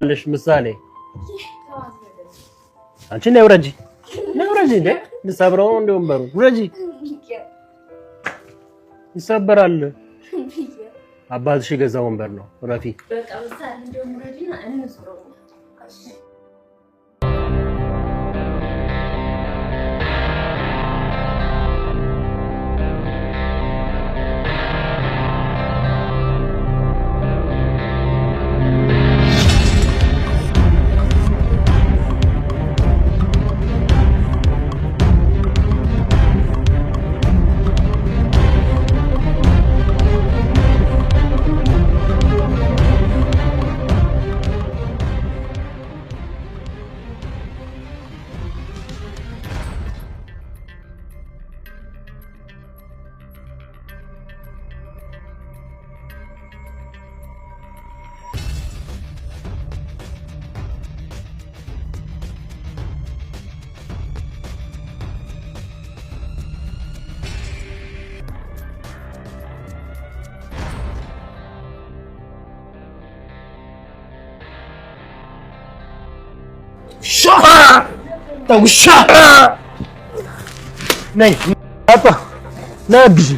ልሽ ምሳሌ አንቺ ነይ ውረጂ፣ ነይ ውረጂ። እንዴ ልሰብረው ነው እንደ ወንበሩ። ውረጂ፣ ይሰበራል። አባትሽ የገዛ ወንበር ነው። ረፊ በቃ ምሳሌ እንደውም ውረጂና እንዙረው። ውሻ ነይ አባ ነይ አግዢ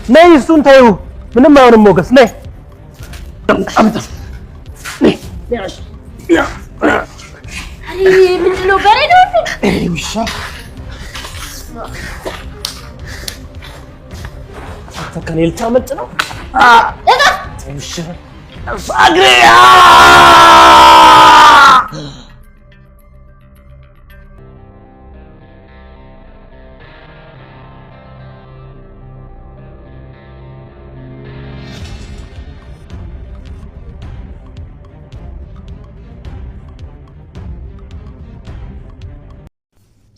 ነይ እሱን ተይው ምንም አይሆንም ሞገስ ነይ አምጣ ነይ ምንድን ነው በሬ ነው ውሻ አንተ ከእኔ ልታመልጥ ነው ውሻ እግሬ።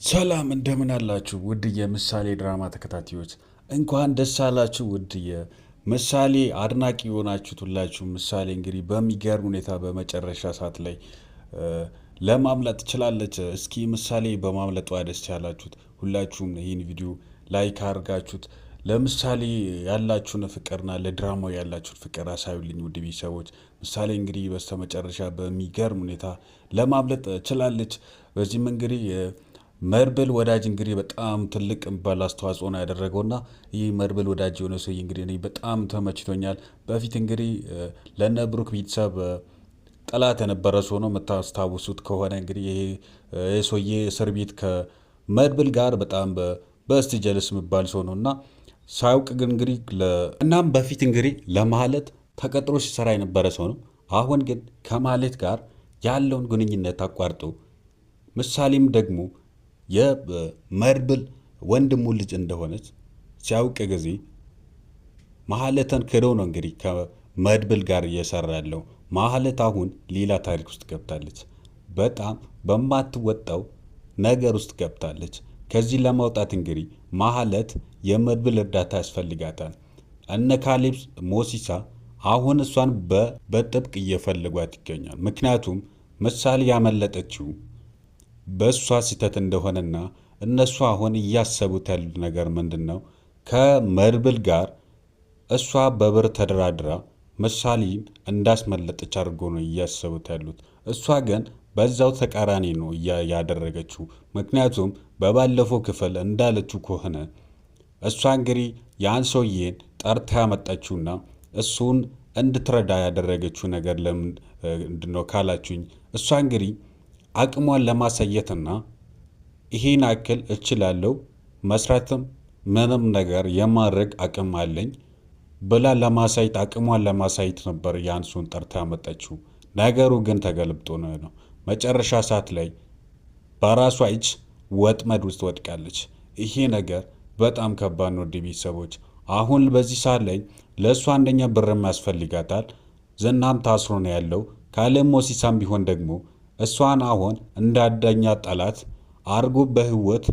ሰላም እንደምን አላችሁ ውድ የምሳሌ ድራማ ተከታታዮች፣ እንኳን ደስ አላችሁ ውድ የምሳሌ አድናቂ የሆናችሁት ሁላችሁ። ምሳሌ እንግዲህ በሚገርም ሁኔታ በመጨረሻ ሰዓት ላይ ለማምለጥ ትችላለች። እስኪ ምሳሌ በማምለጧ ደስ ያላችሁት ሁላችሁም ይህን ቪዲዮ like አድርጋችሁት ለምሳሌ ያላችሁን ፍቅርና ለድራማው ያላችሁን ፍቅር አሳዩልኝ ውድ ቤተሰቦች። ምሳሌ እንግዲህ በስተመጨረሻ በሚገርም ሁኔታ ለማምለጥ ችላለች። በዚህም እንግዲህ መድብል ወዳጅ እንግዲህ በጣም ትልቅ የሚባል አስተዋጽኦ ነው ያደረገውና ይህ መድብል ወዳጅ የሆነ ሰውዬ እንግዲህ እኔ በጣም ተመችቶኛል። በፊት እንግዲህ ለነ ብሩክ ቤተሰብ ጠላት የነበረ ሰው ነው። የምታስታውሱት ከሆነ እንግዲህ ይሄ ሰውዬ እስር ቤት ከመድብል ጋር በጣም በስት ጀልስ የሚባል ሰው ነው እና ሳያውቅ ግን እንግዲህ እናም በፊት እንግዲህ ለማለት ተቀጥሮ ሲሰራ የነበረ ሰው ነው። አሁን ግን ከማለት ጋር ያለውን ግንኙነት አቋርጦ ምሳሌም ደግሞ የመድብል ወንድሙ ልጅ እንደሆነች ሲያውቅ ጊዜ ማህሌትን ክዶ ነው እንግዲህ ከመድብል ጋር እየሰራ ያለው። ማህሌት አሁን ሌላ ታሪክ ውስጥ ገብታለች። በጣም በማትወጣው ነገር ውስጥ ገብታለች። ከዚህ ለማውጣት እንግዲህ ማህሌት የመድብል እርዳታ ያስፈልጋታል። እነ ካሌብ ሞሲሳ አሁን እሷን በጥብቅ እየፈለጓት ይገኛል። ምክንያቱም ምሳሌ ያመለጠችው በእሷ ስህተት እንደሆነና እነሱ አሁን እያሰቡት ያሉት ነገር ምንድን ነው? ከመድብል ጋር እሷ በብር ተደራድራ ምሳሌን እንዳስመለጠች አድርጎ ነው እያሰቡት ያሉት። እሷ ግን በዛው ተቃራኒ ነው ያደረገችው። ምክንያቱም በባለፈው ክፍል እንዳለችው ከሆነ እሷ እንግዲህ ያን ሰውዬን ጠርታ ያመጣችውና እሱን እንድትረዳ ያደረገችው ነገር ለምንድን ነው ካላችሁኝ፣ እሷ እንግዲህ አቅሟን ለማሳየትና ይሄን አክል እችላለሁ መስራትም ምንም ነገር የማድረግ አቅም አለኝ ብላ ለማሳየት አቅሟን ለማሳየት ነበር ያን ሰውን ጠርታ ያመጣችው። ነገሩ ግን ተገልብጦ ነው። መጨረሻ ሰዓት ላይ በራሷ እጅ ወጥመድ ውስጥ ወድቃለች። ይሄ ነገር በጣም ከባድ ነው። ውድ ቤተሰቦች አሁን በዚህ ሰዓት ላይ ለእሷ አንደኛ ብርም ያስፈልጋታል። ዝናም ታስሮ ነው ያለው። ካሌብ ሞሲሳም ቢሆን ደግሞ እሷን አሁን እንዳዳኛ ጠላት አርጎ በህይወት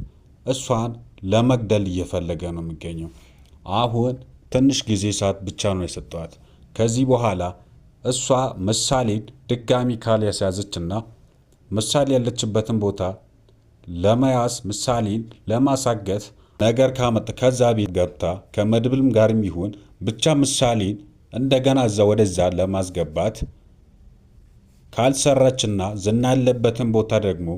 እሷን ለመግደል እየፈለገ ነው የሚገኘው። አሁን ትንሽ ጊዜ ሰዓት ብቻ ነው የሰጠዋት። ከዚህ በኋላ እሷ ምሳሌን ድጋሚ ካልያስያዘችና ምሳሌ ያለችበትን ቦታ ለመያዝ ምሳሌን ለማሳገት ነገር ካመጣ ከዛ ቤት ገብታ ከመድብልም ጋርም ይሁን ብቻ ምሳሌን እንደገና እዛ ወደዛ ለማስገባት ካልሰራችና ዝና ያለበትን ቦታ ደግሞ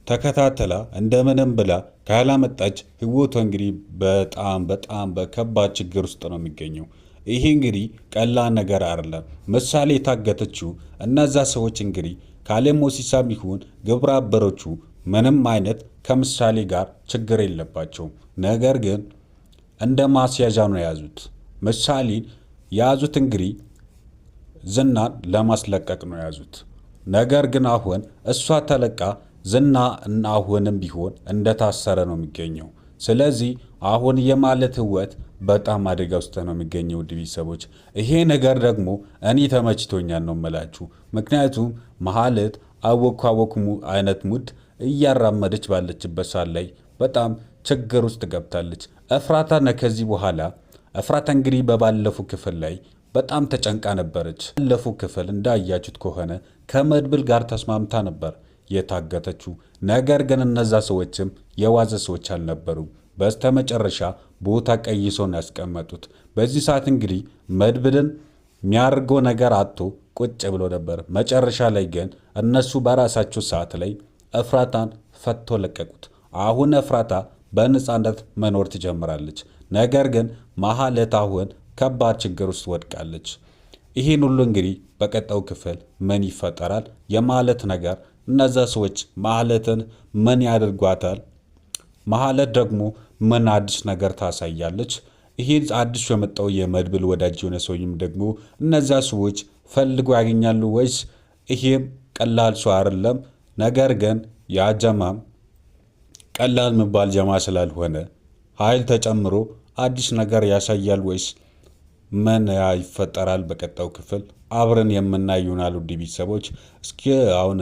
ተከታተላ እንደምንም ብላ ካላመጣች ህይወቷ እንግዲህ በጣም በጣም በከባድ ችግር ውስጥ ነው የሚገኘው። ይሄ እንግዲህ ቀላል ነገር አይደለም። ምሳሌ የታገተችው እነዛ ሰዎች እንግዲህ ካሌብ ሞሲሳም ይሁን ግብረ አበሮቹ ምንም አይነት ከምሳሌ ጋር ችግር የለባቸውም። ነገር ግን እንደ ማስያዣ ነው የያዙት። ምሳሌን የያዙት እንግዲህ ዝናን ለማስለቀቅ ነው የያዙት። ነገር ግን አሁን እሷ ተለቃ ዝና እና አሁንም ቢሆን እንደታሰረ ነው የሚገኘው። ስለዚህ አሁን የማለት ህይወት በጣም አደጋ ውስጥ ነው የሚገኘው። ውድ ቤተሰቦች ይሄ ነገር ደግሞ እኔ ተመችቶኛል ነው የምላችሁ። ምክንያቱም መሀለት አወኩ አወኩ አይነት ሙድ እያራመደች ባለችበት ሰዓት ላይ በጣም ችግር ውስጥ ገብታለች። እፍራታ ከዚህ በኋላ እፍራታ እንግዲህ በባለፉ ክፍል ላይ በጣም ተጨንቃ ነበረች። ባለፉ ክፍል እንዳያችሁት ከሆነ ከመድብል ጋር ተስማምታ ነበር የታገተችው። ነገር ግን እነዛ ሰዎችም የዋዘ ሰዎች አልነበሩም። በስተመጨረሻ ቦታ ቀይሶ ነው ያስቀመጡት። በዚህ ሰዓት እንግዲህ መድብልን የሚያደርገው ነገር አጥቶ ቁጭ ብሎ ነበር። መጨረሻ ላይ ግን እነሱ በራሳቸው ሰዓት ላይ እፍራታን ፈቶ ለቀቁት። አሁን እፍራታ በነፃነት መኖር ትጀምራለች። ነገር ግን መሀለት አሁን ከባድ ችግር ውስጥ ወድቃለች። ይህን ሁሉ እንግዲህ በቀጣዩ ክፍል ምን ይፈጠራል የማለት ነገር እነዛ ሰዎች ማህለትን ምን ያደርጓታል? ማህለት ደግሞ ምን አዲስ ነገር ታሳያለች? ይሄን አዲሱ የመጣው የመድብል ወዳጅ የሆነ ሰውይም ደግሞ እነዛ ሰዎች ፈልጎ ያገኛሉ ወይስ? ይሄም ቀላል ሰው አይደለም። ነገር ግን ያ ጀማም ቀላል የሚባል ጀማ ስላልሆነ ኃይል ተጨምሮ አዲስ ነገር ያሳያል ወይስ ምን ይፈጠራል? በቀጣዩ ክፍል አብረን የምናይ ይሆናል። ውድ ቤተሰቦች እስኪ አሁን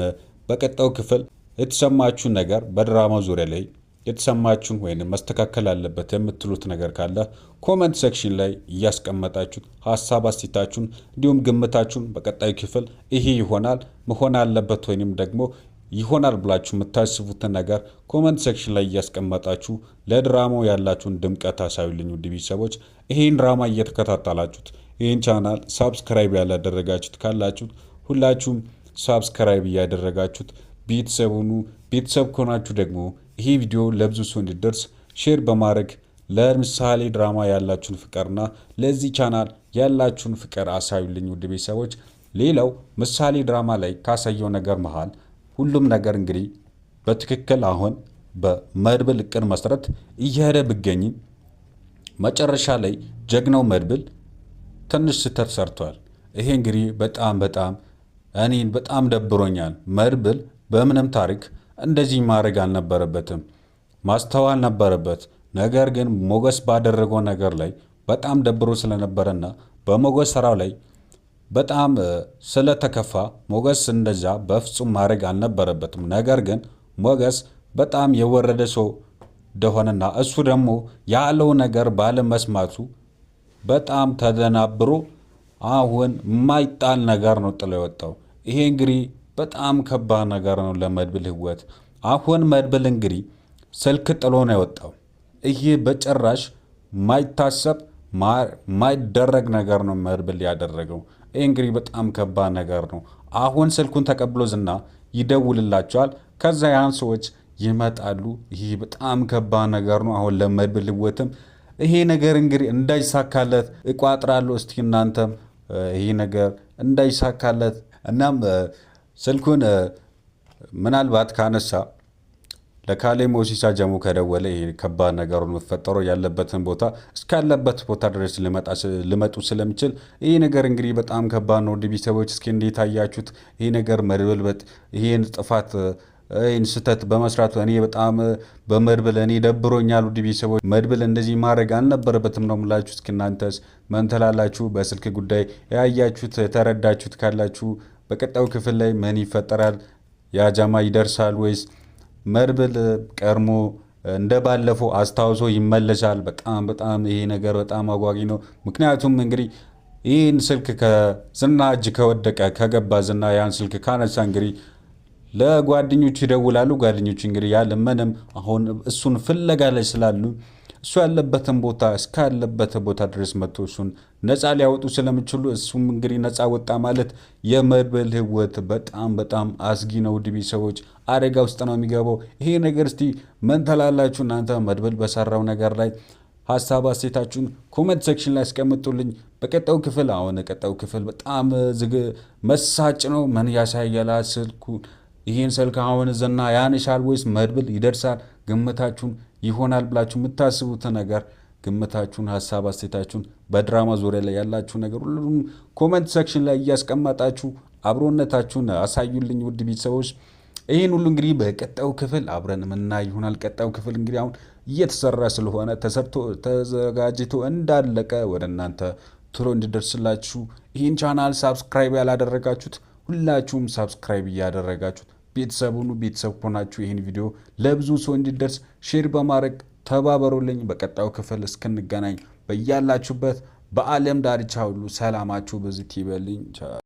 በቀጣዩ ክፍል የተሰማችሁን ነገር በድራማው ዙሪያ ላይ የተሰማችሁን ወይም መስተካከል አለበት የምትሉት ነገር ካለ comment section ላይ እያስቀመጣችሁት ሀሳብ አስተያየታችሁን እንዲሁም ግምታችሁን በቀጣዩ ክፍል ይሄ ይሆናል መሆን አለበት ወይንም ደግሞ ይሆናል ብላችሁ የምታስቡትን ነገር comment section ላይ እያስቀመጣችሁ ለድራማው ያላችሁን ድምቀት አሳዩልኝ። ውድ ቤተሰቦች ይህን ድራማ እየተከታተላችሁት ይህን channel subscribe ያላደረጋችሁት ካላችሁት ሁላችሁም subscribe እያደረጋችሁት ቤተሰብ ሁኑ። ቤተሰብ ከሆናችሁ ደግሞ ይሄ ቪዲዮ ለብዙ ሰው እንዲደርስ share በማድረግ ለምሳሌ ድራማ ያላችሁን ፍቅርና ለዚህ ቻናል ያላችሁን ፍቅር አሳዩልኝ ውድ ቤተሰቦች። ሌላው ምሳሌ ድራማ ላይ ካሳየው ነገር መሃል ሁሉም ነገር እንግዲህ በትክክል አሁን በመድብል እቅድ መሰረት እየሄደ ብገኝም መጨረሻ ላይ ጀግናው መድብል ትንሽ ስህተት ሰርቷል። ይሄ እንግዲህ በጣም በጣም እኔን በጣም ደብሮኛል። መድብል በምንም ታሪክ እንደዚህ ማድረግ አልነበረበትም፣ ማስተዋል ነበረበት። ነገር ግን ሞገስ ባደረገው ነገር ላይ በጣም ደብሮ ስለነበረና በሞገስ ስራው ላይ በጣም ስለተከፋ ሞገስ እንደዛ በፍጹም ማድረግ አልነበረበትም። ነገር ግን ሞገስ በጣም የወረደ ሰው እንደሆነና እሱ ደግሞ ያለው ነገር ባለመስማቱ በጣም ተደናብሮ አሁን የማይጣል ነገር ነው ጥሎ የወጣው። ይሄ እንግዲህ በጣም ከባድ ነገር ነው ለመድብል ህይወት። አሁን መድብል እንግዲህ ስልክ ጥሎ ነው የወጣው። ይሄ በጭራሽ ማይታሰብ ማይደረግ ነገር ነው መድብል ያደረገው። ይህ እንግዲህ በጣም ከባድ ነገር ነው። አሁን ስልኩን ተቀብሎ ዝና ይደውልላቸዋል። ከዛ ያን ሰዎች ይመጣሉ። ይህ በጣም ከባድ ነገር ነው። አሁን ለመድብል ህይወትም ይሄ ነገር እንግዲህ እንዳይሳካለት እቋጥራለሁ። እስቲ እናንተም ይሄ ነገር እንዳይሳካለት እናም ስልኩን ምናልባት ካነሳ ለካሌ ሞሲሳ ጀሞ ከደወለ ይሄ ከባድ ነገሩን መፈጠረው ያለበትን ቦታ እስካለበት ቦታ ድረስ ልመጡ ስለምችል ይህ ነገር እንግዲህ በጣም ከባድ ነው። ውድ ቤተሰቦች እስኪ እንዴት አያችሁት? ይሄ ነገር መድበልበጥ ይሄን ጥፋት ይህን ስህተት በመስራቱ እኔ በጣም በመድብል እኔ ደብሮኛል። ውድ ቤተሰቦች መድብል እንደዚህ ማድረግ አልነበረበትም ነው የምላችሁ። እስኪ እናንተስ ምን ትላላችሁ? በስልክ ጉዳይ ያያችሁት የተረዳችሁት ካላችሁ በቀጣዩ ክፍል ላይ ምን ይፈጠራል? ያ ጃማ ይደርሳል ወይስ መድብል ቀድሞ እንደ ባለፈው አስታውሶ ይመለሳል? በጣም በጣም ይሄ ነገር በጣም አጓጊ ነው። ምክንያቱም እንግዲህ ይህን ስልክ ከዝና እጅ ከወደቀ ከገባ ዝና ያን ስልክ ካነሳ እንግዲህ ለጓደኞቹ ይደውላሉ። ጓደኞቹ እንግዲህ ያለ ምንም አሁን እሱን ፍለጋ ላይ ስላሉ እሱ ያለበትን ቦታ እስካለበት ቦታ ድረስ መጥቶ እሱን ነፃ ሊያወጡ ስለሚችሉ እሱም እንግዲህ ነፃ ወጣ ማለት የመድብል ህይወት በጣም በጣም አስጊ ነው። ውድ ቤተሰቦች አደጋ ውስጥ ነው የሚገባው ይሄ ነገር። እስቲ ምን ትላላችሁ እናንተ መድብል በሰራው ነገር ላይ? ሀሳብ አስተያየታችሁን comment section ላይ አስቀምጡልኝ። በቀጣዩ ክፍል አሁን ቀጣዩ ክፍል በጣም ዝግ መሳጭ ነው። ምን ያሳያል ስልኩ? ይህን ስልክ አሁን ዝና ያንሻል ወይስ መድብል ይደርሳል? ግምታችሁን ይሆናል ብላችሁ የምታስቡት ነገር ግምታችሁን፣ ሀሳብ አስተያየታችሁን በድራማ ዙሪያ ላይ ያላችሁ ነገር ሁሉም comment section ላይ እያስቀመጣችሁ አብሮነታችሁን አሳዩልኝ ውድ ቤተሰቦች። ይህን ሁሉ እንግዲህ በቀጣዩ ክፍል አብረን የምናይ ይሆናል። ቀጣዩ ክፍል እንግዲህ አሁን እየተሰራ ስለሆነ ተሰርቶ ተዘጋጅቶ እንዳለቀ ወደ እናንተ ቶሎ እንዲደርስላችሁ ይህን channel subscribe ያላደረጋችሁት ሁላችሁም subscribe እያደረጋችሁት ቤተሰቡኑ ቤተሰብ ሆናችሁ ይህን ቪዲዮ ለብዙ ሰው እንዲደርስ share በማድረግ ተባበሩልኝ። በቀጣዩ ክፍል እስክንገናኝ በያላችሁበት በዓለም ዳርቻ ሁሉ ሰላማችሁ ብዝት ይበልኝ።